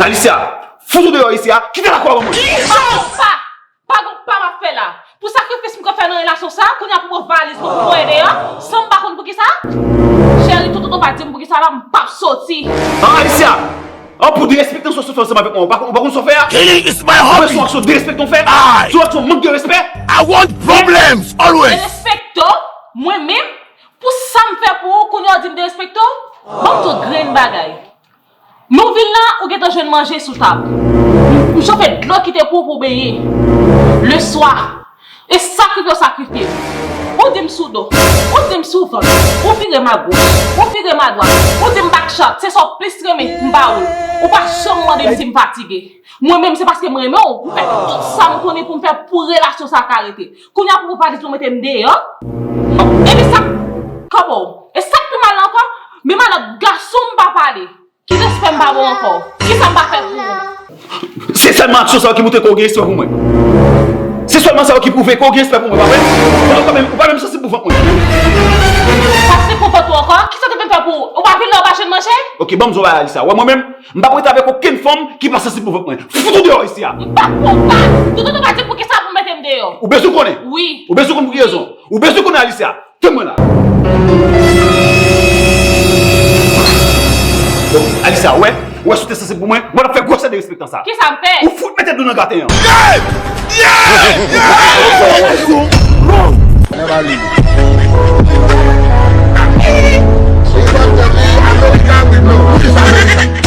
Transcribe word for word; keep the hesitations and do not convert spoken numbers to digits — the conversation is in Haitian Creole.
Alicia, fout ou deyò isi a, kite lakay ban mwen. Pa gon pa, pa gon pa m ap fè la. Pou sakrifis m konn fè nan relasyon sa, kounye a pou pran valiz pou m voye deyò, san m pa konn poukisa. Cheri, toutotan w pa di m poukisa la, m p ap soti. An, Alicia, an, pou derespektan sa w fè ansanm avèk mwen, ou pa konn, ou pa konn sa w fè a? Killing is my hobby. Ou fè son aksyon derespektan w fè? Son aksyon mank de respè? I want problems always. Derespekte w, mwen menm, pou sa m fè pou ou, kounye a w di m derespekte w? Ban m di w grenn bagay. Nou vin la, ou gentan jwenn manje sou tab. M chofe dlo kite pou ou pou w benyen. Leswa, e sakrifye w sakrifye m. Ou di m sou do, ou di m sou vant, ou vire m agoch, ou vire m adwat, ou di m backshot, se sa w plis renmen, m ba ou l. Ou pa janm mande m si m fatige. Mwen menm, se paske m renmen w, m fè tout sa m konnen pou m fè pou relasyon sa a ka rete. Kounye a pou ou pa di tou mete m deyò. Epi sa, kòman w? E sa k pi mal la ankò, menm a lòt gason m pa pale. Ki respè m pa ba w ankò? Kisa m pa fè pou ou? Se sèlman aksyon sa yo ki montre ke w gen respè pou mwen. Se sèlman sa yo ki pwouve ke w gen respè pou mwen, pa vre? Pandan w pa menm, ou pa menm sansib pou vant mwen. Sansib pou vant ou ankò? Kisa te vin fè pou ou? Ou pa vin la, ou pa jwenn manje? Ok, ban m di w bagay, Alicia. Ou wè mwen menm, m p ap rete avèk okenn fanm ki pa sansib pou vant mwen. Fout ou deyò isi a! M p ap pran w pa! Toutotan w pa di m poukisa pou w mete m deyò. Ou bezwen konnen? Wi. Ou bezwen konn pou ki rezon? Ou bezwen konnen, Alicia? Tann mwen la. Bon, Alicia, ou wè, ou wè si w te sansib pou mwen, mwen t ap fè gwosè derespektan sa. Kisa m fè? Ou fout mete dlo nan graten an. Yeah! Yeah! Yeah! Nèg a li. Ou pa tande America, wi, non.